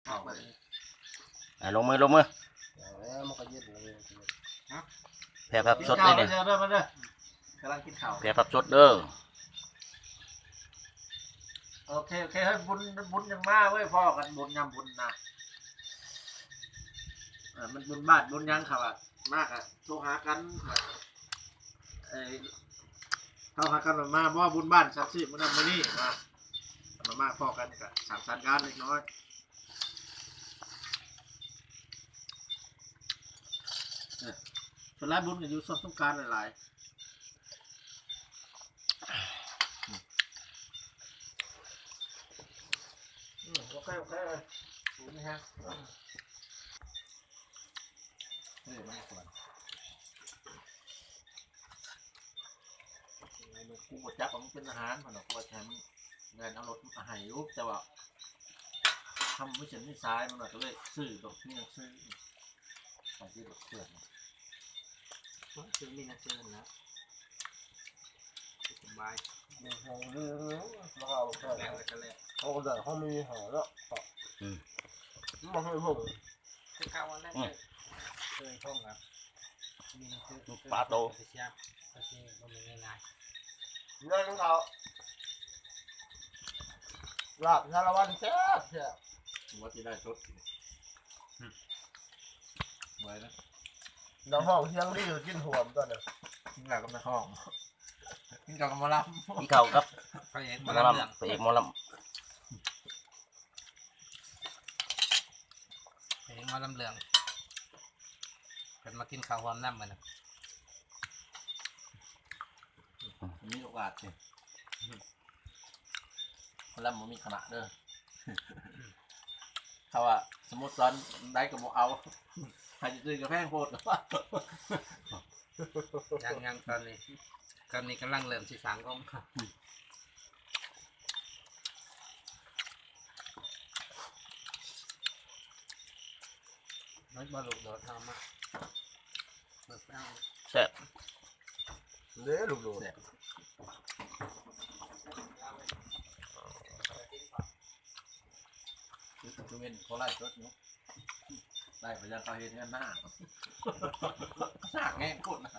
ເອົາໄປ ອ່າ ລົງມື ລົງມື ເອົາແລ້ວ ມັນກໍເຢັນແລ້ວ ແພພັບສົດເດ້ນີ້ ເດີ ມາເດີ ກຳລັງກິນເຂົ້າ ແພພັບສົດເດີ ໂອເຄ ໂອເຄ ເຮີ້ຍ ບຸນ ບຸນຍັງມາເວີ້ຍ ພໍ້ກັນບຸນຍາມບຸນນະ ເອີ ມັນບຸນບ້ານບຸນຫຍັງ ເຂົາວ່າມາກະໂທຫາກັນ ເອີ ເຮົາຫາກັນວ່າມາບໍ່ບຸນບ້ານສັກສິບມື້ນັ້ນມື້ນີ້ນະ ມາພໍ້ກັນກະສັງສັນກັນເລັກນ້ອຍ ເອີ ສ່ວນຫຼາຍບຸນກໍຢູ່ຊ່ວງສົງການຫຼາຍໆ ອືມ ໂອເຄ ໂອເຄ ເອີ ມັນຄວນ ໃນເມື່ອກູບໍ່ຈັກວ່າມັນເປັນອາຫານ ເພິ່ນວ່າ ກູວ່າຊິໃຫ້ມັນແລ່ນເອົາລົດມາໃຫ້ຢູ່ ແຕ່ວ່າ ທຳບໍ່ເຊັ່ນນີ້ສາຍ ມັນວ່າ ກໍເລີຍຊື້ດອກ ມີໜັງສື ໄປທີ່ດອກເພື່ອນ ໂອ້ຍ ຊື້ມີໜັງສືຫັ້ນແຫຼະ ສະບາຍ ເຮົາກໍໄດ້ ເຮົາມີເຮົາເນາະ ອືມ ມັນບໍ່ເຄີຍພົ້ງ ຄືເກົ່າອັນນັ້ນ ອືມ ເຄີຍ ເຄີຍທ່ອງກັບ ມີຄື ປາໂຕ ເຂົາຊິບໍ່ແມ່ນງ່າຍໆ ເລື່ອງເຂົາ ລາບສາລະວັນແຊບໆ ວ່າຊິໄດ້ສົດ ອືມ ໄວ້ນະ ນັກຮ້ອງສຽງດີກໍກິນຮ່ວມຕອນນັ້ນ ກິນເຂົ້າກັບນັກຮ້ອງ ກິນເຂົ້າກັບໝໍລຳ ກິນເຂົ້າກັບພະເອກໝໍລຳ ພະເອກໝໍລຳ ເຫັນໝໍລຳເລື່ອງ ເພິ່ນມາກິນເຂົ້າຮ່ວມນຳມື້ນັ້ນ ມີໂອກາດຊິ ໝໍລຳບໍ່ມີຄະນະເດີ ເຂົາວ່າສະໂມສອນໃດກໍບໍ່ເອົາ ໃຫ້ຊື່ໆ ກໍແພງໂພດ ຍັງໆ ຕອນນີ້ ຕອນນີ້ກຳລັງເລີ່ມຊິສ້າງໂຮງ ເຮັດບໍ່ລູກໂດດເອົາມາ ແຊບ ເດ້ລູກໂດດ ແຊບ ຄື ຄືເຫັນເຂົາໄລຟ໌ສົດເນາະ ໄລຟ໌ໄປຍັງເຂົາເຮັດເຮືອນນາ ສ້າງແຮງໂພດນະ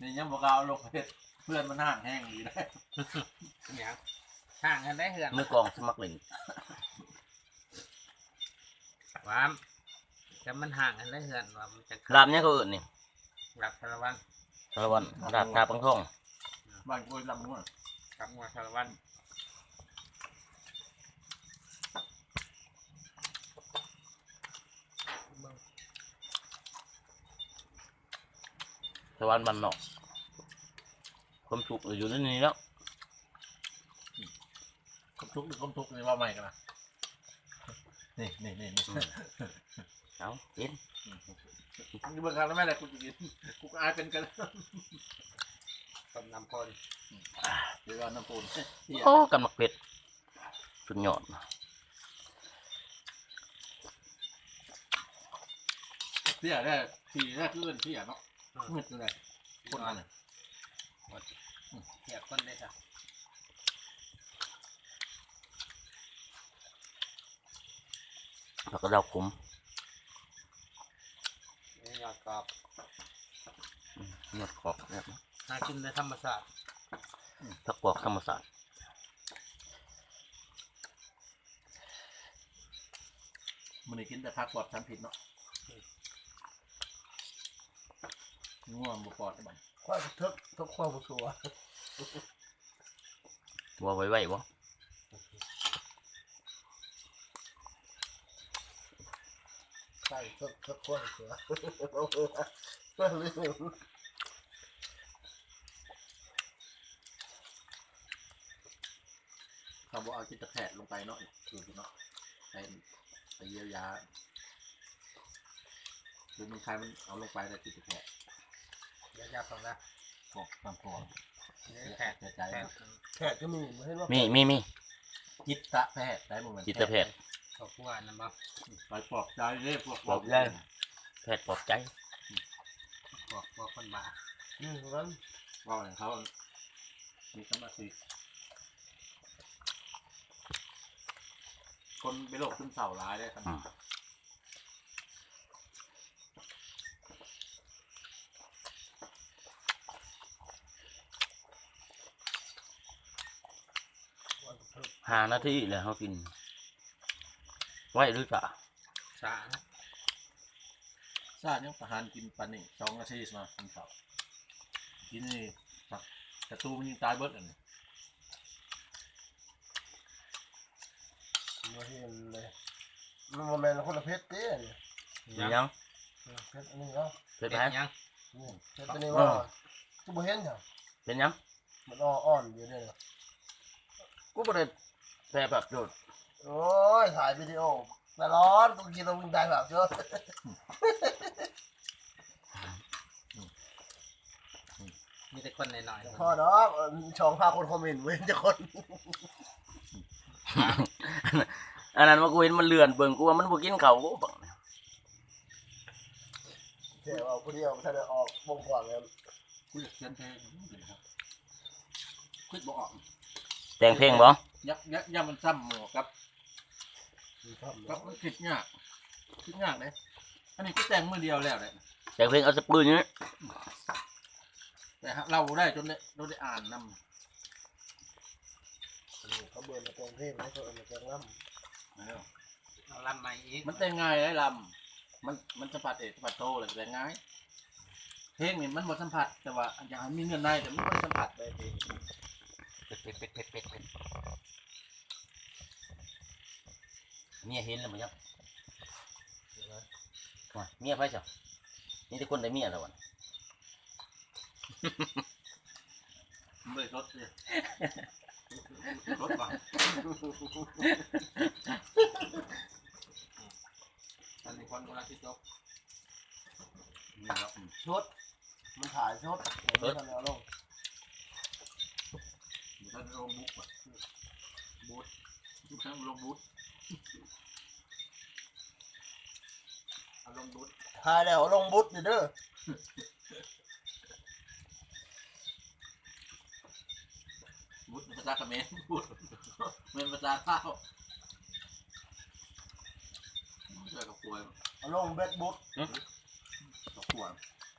ນີ້ຍັງບໍ່ກ້າເອົາລົງເຮັດ ເພື່ອນມັນຮ້າງແຮງອີກໄດ໋ ຫຍັງ ຮ້າງຫັ້ນໄດ໋ເຮືອນ ມືກອງສະໝັກຫຼິ້ນ ຫວາມ ແຕ່ມັນຮ້າງຫັ້ນໄດ໋ເຮືອນ ວ່າມັນຈະ ລາບຫຍັງເຂົາເອີ້ນນີ້ ລາບສາລະວັນ ສາລະວັນ ລາບທ່າປັງທອງ ບ້ານໂກຍລຳຫົວ ລຳຫົວສາລະວັນ ສາລະວັນບ້ານນອກ ຄວາມສຸກຢູ່ໃນນີ້ແລ້ວ ຄວາມສຸກຫຼືຄວາມທຸກນີ້ເວົ້າໃໝ່ກັນນະ ນີ້ໆໆ ອືມ ເອົາ ກິນ ມຶງເບິ່ງຄັກແລ້ວແມ່ນແຫຼະ ກູຊິກິນ ກູກໍອາຍເປັນກັນ ກັບນ້ຳໂພນ ຫຼືວ່ານ້ຳໂພນ ໂອ້ ກັບໝາກເຜັດ ສຸດຍອດ ເພຍແທ້ ຂີ້ແທ້ ຄືເອີ້ນເພຍເນາະ ອືມ ມືດຢູ່ໃດ ຄົນອັນນັ້ນ ແຈກຄົນເດ້ຊະ ຜັກກະເດົາຂົມ ນີ້ຍອດກອບ ອືມ ຍອດກອບແຊບ ຫາກິນໃນທຳມະຊາດ ຜັກກອບທຳມະຊາດ. ມື້ນີ້ກິນແຕ່ຜັກປອດສານພິດເນາະ ອືມ ງົວບໍ່ປອດແລ້ວບັດ ຄວາຍກໍເຖິກ ເຖິກຄວາຍບໍ່ຊົ່ວ ວ່າໄວໆບໍ່ ໃຊ່ ເຖິກ ເຖິກຄວາຍບໍ່ຊົ່ວ ເຂົາບໍ່ເອົາຈິດຕະແພດລົງໄປເນາະ ຄືເນາະ ໄປ ໄປຢຽວຢາ ຄືເມືອງໄທມັນເອົາລົງໄປແລ້ວຈິດຕະແພດ ຢາຢາເຂົານະ ພວກນ້ຳຖ້ວມ ແພດ ແພດ ແພດກໍມີ ເຫັນບໍ່ ມີ ມີ ມີ ຈິດຕະແພດໄດ້ບໍ່ແມ່ນ ຈິດຕະແພດ ຄອບຄົວນັ້ນບໍ່ ໄປປອບໃຈເດ້ ພວກປອບໃຈ ແພດປອບໃຈ ພວກ ພວກຄົນບ້າ ອືມ ເວົ້າໃຫ້ເຂົາມີສະມາທິ ອ ຄົນເປັນໂລກຊຶມເສົ້າຫຼາຍເດ້ ອືມ ຫ້ານາທີແລ້ວເຮົາກິນ ໄວຫຼືຊ້າ? ຊ້ານະ ຊ້າ ຍັງປະຫານກິນປານນີ້ ສອງນາທີ ມາກິນເຂົ້າ ກິນນີ້ ສັດຕູມັນຍິງຕາຍເບິດອັນນີ້ ບໍ່ເຫັນເລີຍ ມັນບໍ່ແມ່ນຄົນລະເຜັດເດ້ອັນນີ້ ເປັນຫຍັງ? ເອີ ເຜັດອັນນີ້ເນາະ ເຜັດໃຜ? ເຜັດຫຍັງ? ນີ້ ເຜັດຕົວນີ້ ເອີ ວ່າ ຄືບໍ່ເຫັນຫຍັງ? ເປັນຫຍັງ? ມັນອ່ອນຢູ່ເດ້ ກູບໍ່ໄດ້ແຕ່ແບບໂດດ ໂອ້ຍ ຖ່າຍວິດີໂອຕະຫຼອດ ກູຄິດວ່າມຶງໄດ້ແບບໂດດ ມີແຕ່ຄົນນ້ອຍໆ ພໍດອກ ເອີ ສອງພັນຄົນຄອມເມັນ ບໍ່ເຫັນຈັກຄົນ ອັນນັ້ນວ່າກູເຫັນມັນເລື່ອນເບິ່ງ ກູວ່າມັນບໍ່ກິນເຂົ້າ ໂອ້ ບັກ ແຕ່ວ່າຜູ້ດຽວບໍ່ທັນໄດ້ອອກວົງກວ້າງແລ້ວ ກູຢາກຂຽນເພງ ຄິດບໍ່ອອກ ແຕ່ງເພງບໍ່? ຢ້ານ ຢ້ານ ຢ້ານມັນຊ້ຳໝູ່ກັບ ກັບ ມັນຄິດຍາກ ຄິດຍາກເດ້ ອັນນີ້ກູແຕ່ງມື້ດຽວແລ້ວເດ້ ແຕ່ງເພງເອົາແຕ່ປືນນີ້ ແຕ່ເຮົາເລົ່າບໍ່ໄດ້ ຈົນໄດ້ ຈົນໄດ້ອ່ານນຳ ເຂົາເອີ້ນວ່າແຕ່ງເພງ ເຂົາເອີ້ນວ່າແຕ່ງລຳ ເອີ ເອົາລຳໃໝ່ອີກ ມັນແຕ່ງງ່າຍໄດ໋ລຳ ມັນ ມັນສຳຜັດເອກສຳຜັດໂທແລ້ວແຕ່ງງ່າຍ ເພງນີ້ມັນບໍ່ສຳຜັດ ແຕ່ວ່າຢາກໃຫ້ມີເນື້ອໃນ ແຕ່ມັນບໍ່ໄດ້ສຳຜັດໄດ໋ເພງ ເຜັດໆໆໆ ເມຍເຫັນແລ້ວບໍ່ຈັກ ໂອ້ຍ ເມຍໃຜຊະ? ມີແຕ່ຄົນໄດ້ເມຍແລ້ວ ບໍ່ໄດ້ສົດເດ້ ສົດບໍ່ ອັນນີ້ຄົນກຳລັງຊິຈົບ ນີ້ເນາະ ສົດ ມັນຖ່າຍສົດ ສົດ ເອົາລົງ ບໍ່ທັນລົງບຸກ ບຸດ ບໍ່ທັນລົງບຸດ ເອົາລົງບຸດ ຖ່າຍແລ້ວເອົາລົງບຸດເດີ. ບຸດພາສາຂະເໝນ ບຸດແມ່ນພາສາລາວ ເອົາລົງເບັດບຸດ ຫຶ ເຂົ້າຂົ້ວ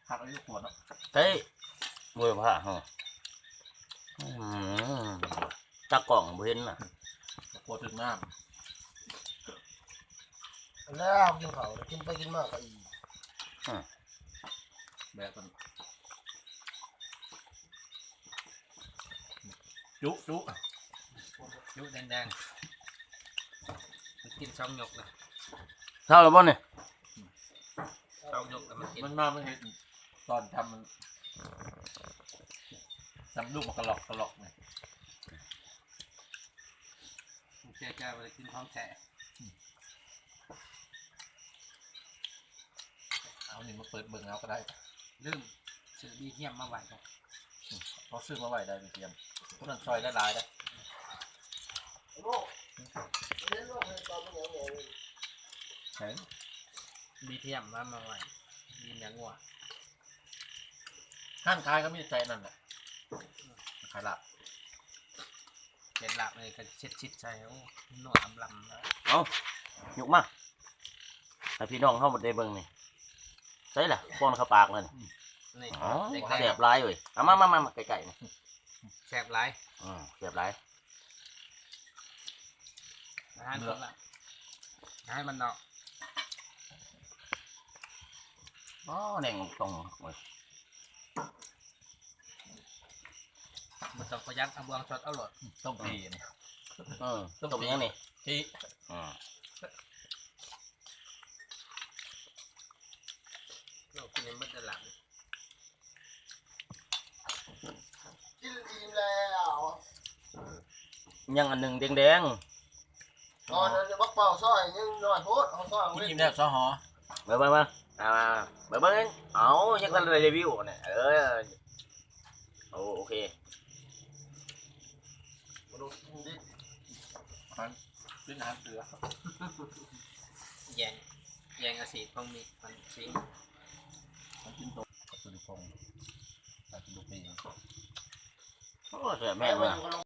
ຄັກອັນນີ້ຂົ້ວເນາະ ເຮີ້ຍ ບໍ່ໄດ້ພາເຮົາ ອືມ ຕາກ້ອງບໍ່ເຫັນນະ ເຂົ້າຂົ້ວຖືກນ້ຳ ແລ້ວກິນເຂົ້າ ກິນໄປກິນມາກໍອີ່ມ ອືມ ແບບມັນ ຈຸ ຈຸ ຈຸແດງໆ ມັນກິນສອງຍົກລະ ເຊົາແລ້ວບໍ່ນີ້? ສອງຍົກລະມັນກິນ ມັນມາ ມັນເຮັດຕອນທຳ ມັນທຳລູກມັນກະລອກກະລອກນີ້ ແກ່ໆ ບໍ່ໄດ້ກິນຂອງແທ້. ເອົານີ້ມາເປີດເບິ່ງເອົາກໍໄດ້ ລືມຊື້ບີຮຽມມາໄວ້ ອືມ ເຂົາຊື້ມາໄວ້ໄດ້ບີຮຽມ ຄົນນັ້ນຊ່ອຍໄດ້ຫຼາຍເດ້ ໃສ ບີຮຽມມາ ມາໄວ້ ບີແມ່ງົວ ຮ້ານຂາຍກໍມີແຕ່ໃນນັ້ນແຫຼະ ຂາຍລາບ ເຮັດລາບເລີຍກໍຊິດໆໃສ່ ໂອ້ ນົວອຳລຳເລີຍ ເອົາ ຍົກມາ ໃຫ້ພີ່ນ້ອງເຮົາໄດ້ເບິ່ງນີ້ ໃສ່ລະ ປ້ອນເຂົ້າປາກເລີຍນີ້ ນີ້ ອໍ ແຊບຫຼາຍເວີຍ ເອົາມາໆໆ ໃກ້ໆນີ້ ແຊບຫຼາຍ ອືມ ແຊບຫຼາຍ ອາຫານຄົນລະ ອາຫານບ້ານນອກ ອໍ ແໜ້ງຕົງເວີຍ ບໍ່ຕ້ອງປະຢັດ ເອົາບ່ວງຊົດເອົາໂລດ ຕົ້ມປີ້ນີ້ ເອີ ຕົ້ມຫຍັງນີ້ ປີ້ ອືມ ເຮົາກິນໃຫ້ໝົດເດີຫຼານ ກິນອີ່ມແລ້ວ ຍັງອັນໜຶ່ງແດງໆ ຕອນນັ້ນບັກເປົ້າຊອຍຍັງນ້ອຍໂພດ ເອົາຊອຍ ກິນອີ່ມແລ້ວ ສຫ ເບິ່ງໆໆ ອ່າ ເບິ່ງໆ ເອົາ ຍັງທັນໄດ້ຣີວິວນີ້ ເອີ ໂອ ໂອເຄ ມະນຸດກິນດິບ ກິນອາຫານເສືອ ແຍ່ງ ແຍ່ງອາຊີບຂອງມີ ມັນຊິງ ມັນກິນໂຕ ກັບໂຕນີ້ ໂອ້ ແຊບແຮງເລີຍ.